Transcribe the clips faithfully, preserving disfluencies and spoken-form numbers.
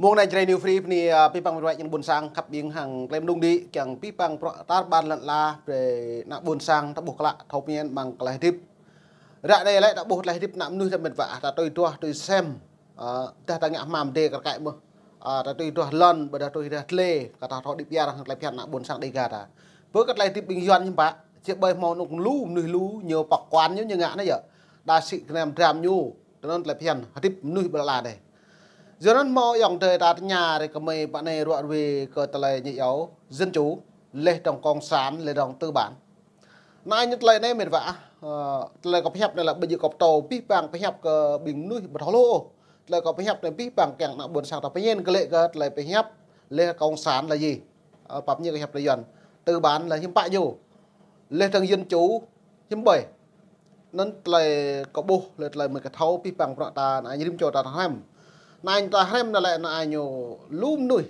Mông anai Jrai New Free bơni, ơ, abih bang mĕt wa ayŏng adơi ƀôn sang khăp ƀing hăng klem đung đĭ, kiăng abih bang bruă tar ƀar lŏn ala, brơi ană ƀôn sang ta ƀuh klă, thâo pơmĭn amăng tơlơi hơdip. Ră anai lĕ ta ƀuh tơlơi hơdip ană mơnuih ta mĕt wa, ta tui duah, tui sem, ơ, dah ta ngă hmam dê kar kaĭ mơ̆n. Ơ, ta tui duah lŏn, ƀôdah tui duah tlê, kơ ta thâo đĭ pơyơr hăng tơlơi phiăn ană ƀôn sang Dêga ta. Bơ kơ tơlơi hơdip ƀing Yuan hiư̆m pă, či ƀơi hmâo anŏ lu, mơnuih lu, ñu pơkŏn ñu, ñu ngă anai yơh. Đa sĭ gơnam dram ñu, tui anŭn tơlơi phiăn hơdip mơnuih ƀơi lŏn ala dêh. Yua anŭn hmâo ayŏng adơi ta tơña rai kơ mơi pơ anai ruă ruê kơ tơlơi ñu iâu dân chủ, laih dong cộng sản, laih dong tư bản. Anai ñu tơlơi anai mĕt wa, ơ, tơlơi kâo pơhiăp anai lĕ ƀơi jơ̆ kâo pơtô abih bang pơhiăp kơ ƀing mơnuih ƀu thâo hluh ôh. Tơlơi kâo pơhiăp anai abih bang kiăng ană ƀôn sang ta pơñen glaĭ kơ tơlơi pơhiăp laih cộng sản là gì. Ơ, pap ñu kâo pơhiăp tơlơi Yuan. Tư bản là hiư̆m pă ñu. Laih dong dân chủ hiư̆m ƀơi. Anŭn tơlơi kâo ƀuh, laih tơlơi mơi kơ thâo abih bang bruă ta anai ñu rĭm čô ta hrăm. Anai ta hrăm anai lĕ anai ñu lu mơnuih,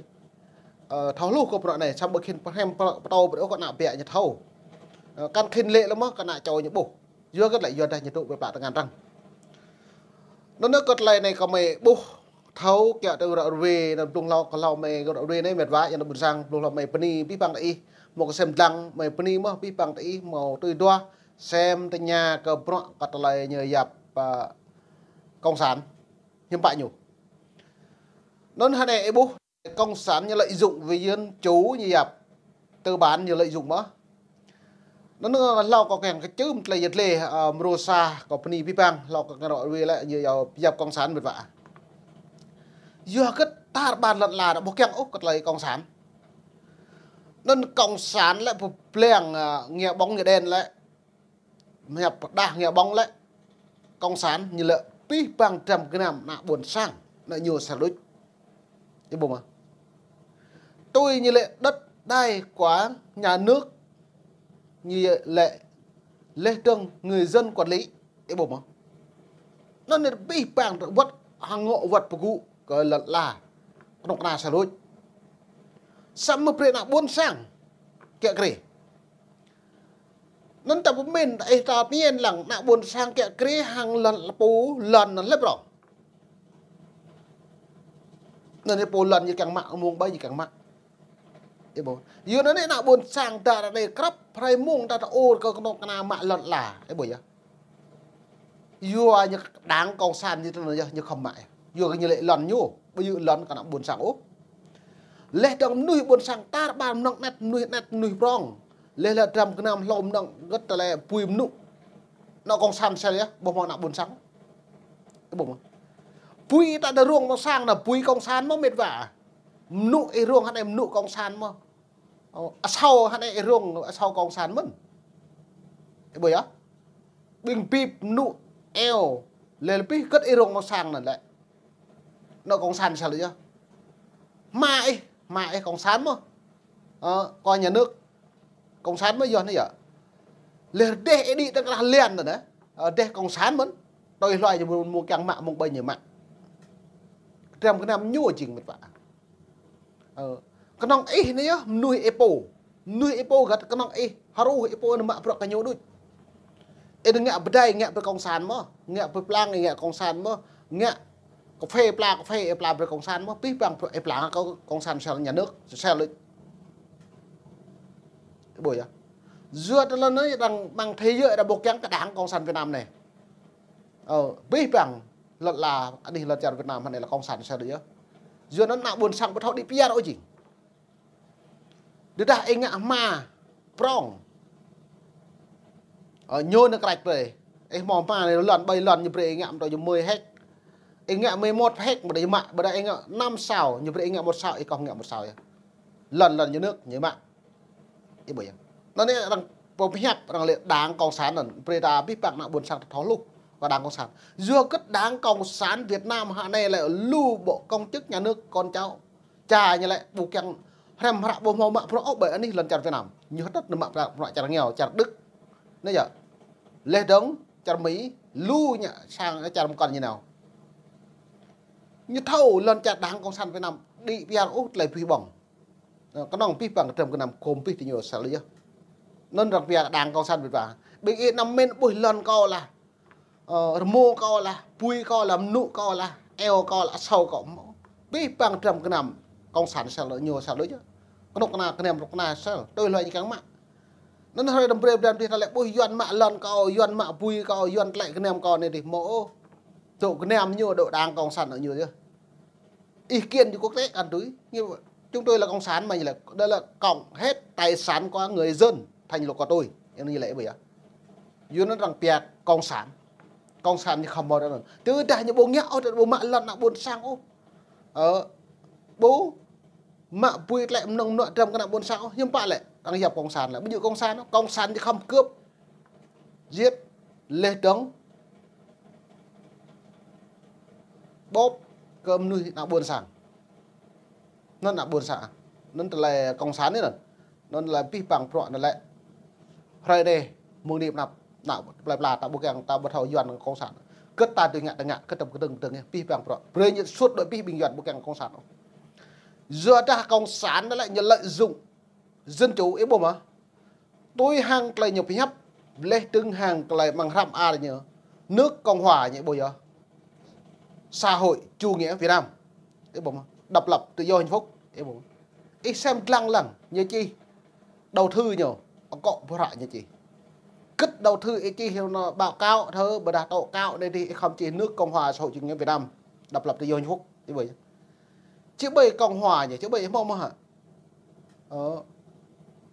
ơ, thâo hluh kơ bruă anai, samơ̆ khĭn pơhrăm pơ-, pơtô brơi ôh kơ ană ƀiă ñu thâo. Ơ, kăn khĭn lĕ lơ̆m mơ̆ kơ ană čô ñu ƀuh. Yua hơget lĕ, yua dah ñu dŏ ƀơi pla tơngan arăng. Anŭn kơ tơlơi anai kơ mơi ƀuh thâo kiăng tui ruă ruê, anŭn blung hlâo kơ hlâo mơi ruă ruê anai mĕt wa, ayŏng adơi ƀôn sang, blung hlâo mơi bơni abih bang ih, hmâo kơ sem dlăng, mơi bơni mơ̆n abih bang ih, hmâo tui duah, sem tơña kơ bruă kơ tơlơi ñu yap, ơ, cộng sản, hiư̆m pă ñu. Anŭn hơnai ih ƀuh, cộng sản ñu lợi dụng với dân chủ ñu yap, tư bản ñu lợi dụng mơ̆n. Anŭn hlâo kâo kiăng kơ čưm tơlơi yơh lĕ, ơ, mrô sa kâo bơni abih bang, hlâo kâo kiăng ruă ruê lĕ ñu yap cộng sản mĕt wa. Yua hơget tar ƀar lŏn ala ƀu kiăng ôh kơ tơlơi cộng sản. Anŭn cộng sản lĕ pơblang, ơ, nghĩa bóng nghĩa đen lĕ. Mơ̆ pơdah nghĩa bóng lĕ, cộng sản ñu lĕ abih bang dram gơnam ană ƀôn sang, ană ñu sel đôč. Ih ƀuh mơ̆. Tui ñu lĕ đất đai của nhà nước, ñu lĕ laih dong người dân quản lý. Ih ƀuh mơ̆. Anŭn abih bang wơ̆t hăng ngŏ wơ̆t pơgŭ kơ lŏn ala, kơnuk kơna sel đôč. Samơ̆ brơi ană ƀôn sang kiăng krê. Anŭn ta pơmĭn, ta ih ta pơmĭn lăng ană ƀôn sang kiăng krê hăng lŏn lĕ pô, lŏn anŭn lĕ prŏng. Anŭn lĕ pô lŏn ñu kiăng mă, mông ƀơi ñu kiăng mă. Ih ƀuh. Yua anŭn ană ƀôn sang ta ră anai krăp hrơi mông ta ta ur kơ kơnuk kơna mă lŏn ala. Ih ƀuh yơh. Yua ñu đảng cộng sản ñu tui anŭn yơh, ñu khŏm mă. Yua kơ ñu lĕ lŏn ñu, ƀu djơ̆ lŏn kơ ană ƀôn sang ôh. Laih dong mơnuih ƀôn sang tar ƀar mơnơ̆ng anet, mơnuih anet, mơnuih prŏng. Laih lĕ dram gơnam hlô mơnơ̆ng gơ̆t tơlơi bui mơnŭ. Anŏ cộng sản sel yơh, ƀu hmâo ană ƀôn sang. Ih ƀuh mơ̆. Bui ta đa rông mơ̆ng sang anŭn bui cộng sản mơ̆n mĕt wa. Mơnŭ ih rông hơnai mơnŭ cộng sản mơ̆n. Ơ, asâo hơnai ih rông asâo cộng sản mơ̆n. Ih ƀuh yơh. Ƀing bip mơnŭ eo. Laih abih gơ̆t ih rông mơ̆ng sang anŭn lĕ. Anŏ cộng sản sel đôč yơh. Hmua ih, hmua ih cộng sản mơ̆n. Ơ, kơ nhà nước. Cộng sản mơ̆n yơh anai yơh. Laih rơdêh ih đĭ tơkrah lian anŭn. Ơ, rơdêh cộng sản mơ̆n. Tui hluai ñu mông kiăng mă, mông ƀơi ñu mă. Dram gơnam ñu jing mĕt wa. Ơ, kơnơ̆ng ih anai yơh, mơnuih ih pô. Mơnuih ih pô gơ̆t kơnơ̆ng ih, hruh ih pô anŭn mă bruă kơ ñu đôč. Ih ngă pơdai, ngă brơi cộng sản mơ̆n, ngă pơplang, ngă cộng sản mơ̆n, ngă cà phê pla, cà phê ih pla brơi cộng sản mơ̆n, abih bang bruă ih pla kơ cộng sản sel nhà nước, sel đôč. Ih ƀuh yơh. Yua tơlơi anai đang mang thế giới đang ƀu kiăng kơ đảng cộng sản Việt Nam anai. Ơ, abih bang lŏn ala, anih lŏn čar Việt Nam hơnai lĕ cộng sản sel đôč yơh. Yua anŭn ană ƀôn sang ƀu thâo đĭ pơyơr ôh jing. Tơdah ih ngă hmua prŏng. Ơ, ñu anŭn krač brơi. Ih hmâo hmua anai lŏn ƀơi lŏn ñu brơi ih ngă mơ̆n tơ ñu mười héc. Ih ngă mười một héc mơ̆n tơ ñu mă, ƀôdah ih ngă năm sao, ñu brơi ih ngă một sao, ih kŏh ngă một sao yơh. Lŏn, lŏn nhà nước ñu mă. Ih ƀuh yơh. Anŭn anai arăng pơhiăp, arăng lĕ đảng cộng sản anŭn, brơi ta abih bang ană ƀôn sang ta thâo hluh kơ đảng cộng sản. Yua hơget đảng cộng sản Việt Nam hơnai lĕ lu bộ công chức nhà nước con cháu. Ča ñu lĕ ƀu kiăng hrăm hră ƀu hmâo mă bruă ôh ƀơi anih lŏn čar Việt Nam. Ñu hơdơ̆t anŭn mă bruă, bruă čar nghèo, čar Đức. Anai yơh. Laih dong čar Mi, lu ñu sang čar mơkŏn ñu nao. Ñu thâo lŏn čar đảng cộng sản Việt Nam đĭ pơyơr ôh tơlơi bih ƀong. Ơ, kơnơ̆ng abih bang dram gơnam khŏm abih tơ ñu sel đôč yơh. Anŭn arăng pơyơr đảng cộng sản Việt Nam. Ƀing ih anăm mĭn ƀuh lŏn kâo lah. Ơ, rơmô kâo lah, bui kâo lah, mơnŭ kâo lah, eo kâo lah, asâo kâo mơ̆n. Pih pang dram gơnam cộng sản sel ñu sel đôč. Kơnuk kơna gơnam kơnuk kơna sel, tui hloi ñu kiăng mă. Anŭn hrơi đăm brơi bram dih ta lĕ ƀuh Yuan mă lŏn kâo, Yuan mă bui kâo, Yuan tlĕ gơnam kâo anai dih hmâo ôh. Dŏ gơnam ñu, dŏ đảng cộng sản ñu yơh. Ý kiến của quốc tế kăn tui. Ñu, chúng tôi là cộng sản mà ñu lĕ, đây là cộng hết tài sản của người dân thành luật của tôi. Ñu lĕ ƀu yơh. Yua anŭn arăng pia cộng sản. Cộng sản ñu khŏm hmâo anŭn. Tơdah ñu ƀu ngă ôh, ƀu mă lŏn ană ƀôn sang ôh. Ơ, ƀu mă bui tlĕ mơnơ̆ng mơnuă dram kơ ană ƀôn sang ôh, hiư̆m pă lĕ, arăng yap cộng sản lĕ, ƀu djơ̆ cộng sản ôh, cộng sản ñu khŏm cướp, giết, laih dơ̆ng, bóp kơ mơnuih ană ƀôn sang. Anŭn ană ƀôn sang. Anŭn tơlơi cộng sản anŭn. Anŭn lĕ pih pang bruă anŭn lĕ. Hrơi anai, mơ̆ng anai pơnăp, ană plơi pla ta ƀu kiăng, ta ƀu thâo Yuan cộng sản. Kơ̆t ta tui ngă ta ngă, kơ̆t ta kơdơ̆ng kơdơ̆ng yơh, pih pang bruă. Brơi ñu sut đuaĭ pih ƀing Yuan ƀu kiăng cộng sản ôh. Yua dah cộng sản anŭn lĕ ñu lợi dụng dân chủ ih ƀuh mơ̆. Tui hăng tơlơi ñu pơhiăp, laih dơ̆ng hăng tơlơi amăng hră mơar ñu. Nước Cộng hòa ñu ƀuh yơh. Xã hội chủ nghĩa Việt Nam. Ih ƀuh mơ̆. Độc lập, tự do, hạnh phúc. Ih ƀuh mơ̆. Ih sem lăng lăng, ñu čih đầu thư ñu, akŏ bruă ñu čih. Kơ̆t đầu thư ih čih anŭn báo cáo thơ, ƀôdah tố cáo anai dih ih khŏm čih nước Cộng hòa xã hội chủ nghĩa Việt Nam, độc lập tự do hạnh phúc. Ih ƀuh yơh. Či ƀai Cộng hòa ñu, či ƀai hmâo mơ̆ hă? Ơ.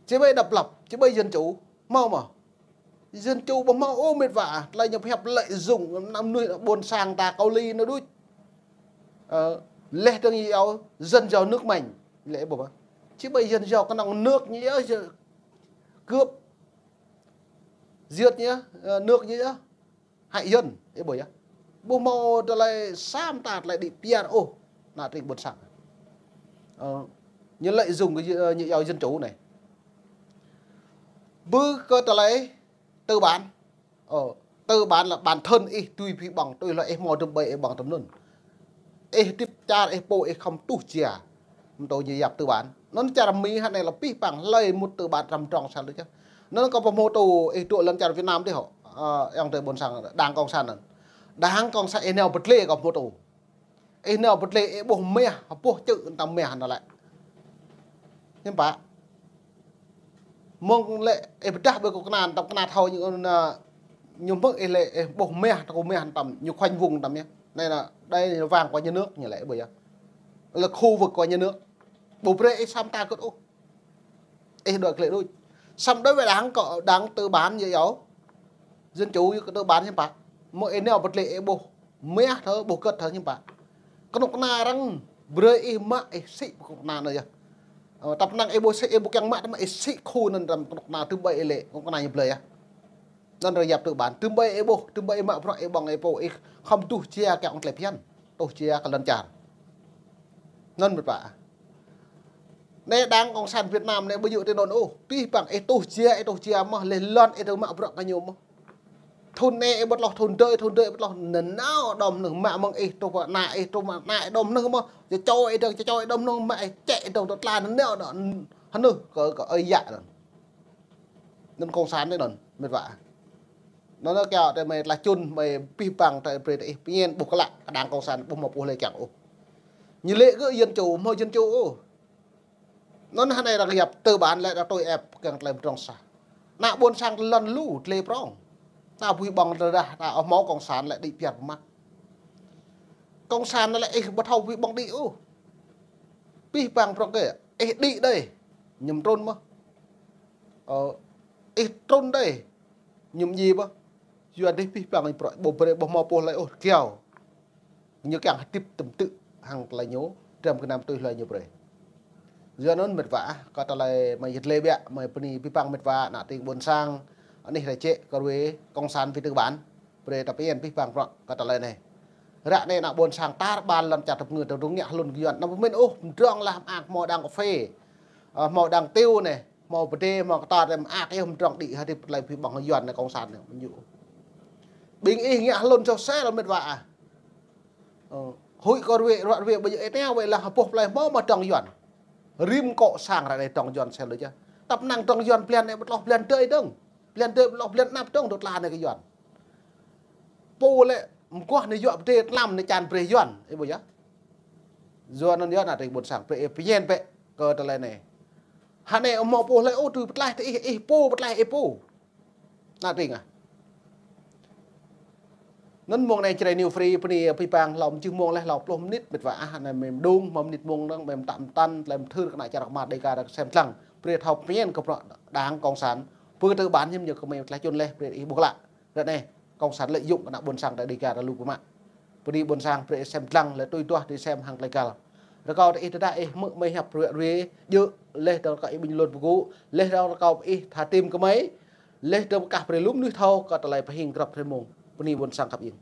Či ƀai độc lập, či ƀai dân chủ, hmâo mơ̆? Dân chủ ƀu hmâo ôh mĕt wa, tơlơi ñu pơhiăp lợi dụng ană mơnuih ană ƀôn sang ta kâo li anŭn đôč. Ơ, laih dơ̆ng ñu yua dân giàu nước mạnh, lĕ ƀuh mơ̆. Či ƀai dân giàu kơnơ̆ng nước ñu yơh, cướp, giết ñu yơh, ơ, nước ñu yơh, hại dân, ih ƀuh yơh. Ƀu hmâo tơlơi sa mơta tơlơi đĭ piar ôh, ană tring ƀôn sang. Ơ, ñu lợi dụng kơ, ơ, ñu yua dân chủ anai. Ƀu kơ tơlơi tư bản. Ơ, tư bản là bản thân ih tui phi ƀơ̆ng, tui hloi ih hmâo dơ̆m ƀơi ih ƀơ̆ng tơm anŭn. Ih hơdip čar ih pô ih khŏm tuh jia. Mơ̆ tui ñu yap tư bản. Anŭn čar Mi hă anai lĕ pih pang hlơi mŭt tư bản tram trong sel đôč yơh. Anŭn kâo pơhmô tui ih dŏ lŏn čar Việt Nam dih hŏ. Ơ, ayŏng adơi ƀôn sang đảng cộng sản anŭn. Đảng cộng sản ih nao pơtlê kâo pơhmô tui. Ih nao pơtlê ih ƀuh mah, ƀuh čư̆ tăm mah anŭn lĕ. Hiư̆m pă. Mơ̆ng lĕ ih pơdah ƀơi kơ kơna, tăm kơna thâo ñu, ñu hmư̆ ih lĕ ih ƀuh mah, tơkô mah tăm, ñu khoanh vùng tăm yơh. Anai là đây là vàng của nhà nước ñu lĕ ƀuh yơh. Là khu vực của nhà nước. Ƀu brơi ih sa mơta kơ̆t ôh. Ih đuaĭ klĕ đôč. Samơ̆ đối với đảng cộng, đảng tư bản yơh yơh. Dân chủ yơh kơ tư bản hiư̆m pă. Mơ̆ ih nao pơtlê ih ƀuh mah thơ, ƀuh kơ̆t thơ hiư̆m pă. Kơnuk kơna arăng brơi ih mă ih sĭ kơnuk kơna anŭn yơh. Ơ, tăp năng ih ƀu sĭ ih ƀu kiăng mă tơma ih sĭ khu anŭn tăm kơnuk kơna tơm ƀơi ih lĕ, kơnuk kơna ñu blơi yơh. Anŭn arăng yap tư bản, tơm ƀơi ih ƀuh, tơm ƀơi ih mă bruă ih ƀơ̆ng ih pô ih khŏm tuh jia kơ ong tlĕ phiăn. Tuh jia kơ lŏn čar. Anŭn mĕt wa. Anai đảng cộng sản Việt Nam anai ƀu djơ̆ tui anŭn ôh. Pih pang ih tuh jia, ih tuh jia mơ̆, laih lŏn ih tơ mă bruă kơ ñu mơ̆. Thŭn anai ih ƀu tloh, thŭn dơi, thŭn dơi ih ƀu tloh, nanao đom mơnuih mă mơ̆ng ih truh pơ ană ih, truh pơ ană ih đom mơnuih mơ̆. Čơčô ih dơ̆ng, čơčô ih đom mơnuih mă ih, čĕ ih dơ̆ng tơ tla nanao đom mơnuih kơ, kơ ơi yă anŭn. Anŭn cộng sản anai anŭn, mĕt wa. Anŭn anŭn kiăng tơ mơi tơlơi čun, mơi pih pang tơ brơi tơ ih pơñen ƀuh klă, kơ đảng cộng sản ƀu hmâo ƀuh lĕ kiăng ôh. Ñu lĕ kơ dân chủ, hmâo dân chủ ôh. Anŭn hă anai arăng yap tư bản lĕ arăng tui ĕp kiăng tơlơi pơdrŏng sa. Ană ƀôn sang lŏn lu, tơlơi prŏng. Ta phi ƀơ̆ng tơdah, ta ƀu hmâo cộng sản lĕ đĭ piar pơmă. Cộng sản lĕ ih ƀu thâo phi ƀơ̆ng đĭ ôh. Pih pang prŏng kơ, ih đĭ đơi, ñu trŭn mơ̆. Ơ, ih trŭn đơi, ñu djai mơ̆. Yua dih pih pang prŏng, ƀu brơi, ƀu hmâo ƀuh lơi ôh, kiao. Ñu kiăng hơdip tơm tư̆ hăng tơlơi ñu, dram gơnam tui hloi ñu brơi. Yua anŭn mĕt wa, kơ tơlơi mơi yơh lĕ biă, mơi bơni pih pang mĕt wa, ană tring ƀôn sang, anih rơčĕ, kơ rue, cộng sản vì tư bản, brơi ta pơñen pih pang prŏng, kơ tơlơi anai. Ră anai ană ƀôn sang tar ƀar lŏn čar tơpơngư, tơdrung ngă hlŭn kơ Yuan, anăm pơmĭn ôh, mơdrŏng lah mơak hmâo đang cà phê, ơ, hmâo đang tiu anai, hmâo pơdê, hmâo kơtor anai mơak yơh mơdrŏng đĭ hơdip tơlơi phi ƀơ̆ng Yuan anai cộng sản anai, mơ̆ ñu. Ƀing ih ngă hlŭn soh sel mĕt wa ah. Ơ, huĭ kơ rue, ruă rue ƀu djơ̆ ih nao wơ̆t lăng hơpuh plơi hmâo mơ̆ dŏng Yuan. Rĭm kŏ sang ră anai dŏng Yuan sel đôč yơh. Tăp năng dŏng Yuan blan anai ƀu tloh blan dơi dơ̆ng. Blan dơi ƀu tloh blan anăp dơ̆ng dŏ tla anai kơ Yuan. Pô lĕ mơguah anai yua pơdê tlam anai čan brơi Yuan. Ih ƀuh yơh. Yua anŭn yơh ană tring ƀôn sang, brơi ih pơñen bĕ kơ tơlơi anai. Hơnai hmâo pô hlơi ôh tui pơtlaih tơ ih, ih pô pơtlaih ih pô. Ană tring ah. Anŭn mông anai Jrai New Free bơni abih bang hlâo mơjưh mông laih hlâo pluh mơnit mĕt wa ah, anai mĕm đung hmâo mơnit mông dơ̆ng mĕm tăm tăn, tơlơi mơthưr kơ ană čar Mơ̆ng Đêga dơ̆ng sem dlăng. Brơi thâo pơñen kơ bruă Đảng Cộng sản. Pơ tơ ƀan hiam ñu kơ mĕm tlaih čun laih brơi ih ƀuh klă. Ră anai, Cộng sản lợi dụng kơ ană ƀôn sang ta Đêga ta lu pơmă. Bơni ƀôn sang brơi sem dlăng lĕ tui duah tui sem hăng tơlơi găl. Rơkâo tơ ih tơdah ih hmư̆ mơi hiăp rue rue, djơ̆, laih dơ̆ng rơkâo ih ƀing lŏn pơgŭ, laih dơ̆ng rơkâo ih tha tim kơ mơi, laih dơ̆ng pơkah brơi lŭm nuih thâo kơ tơlơi pơhing grăp hrơi mông. Bơni ƀôn sang khăp ing.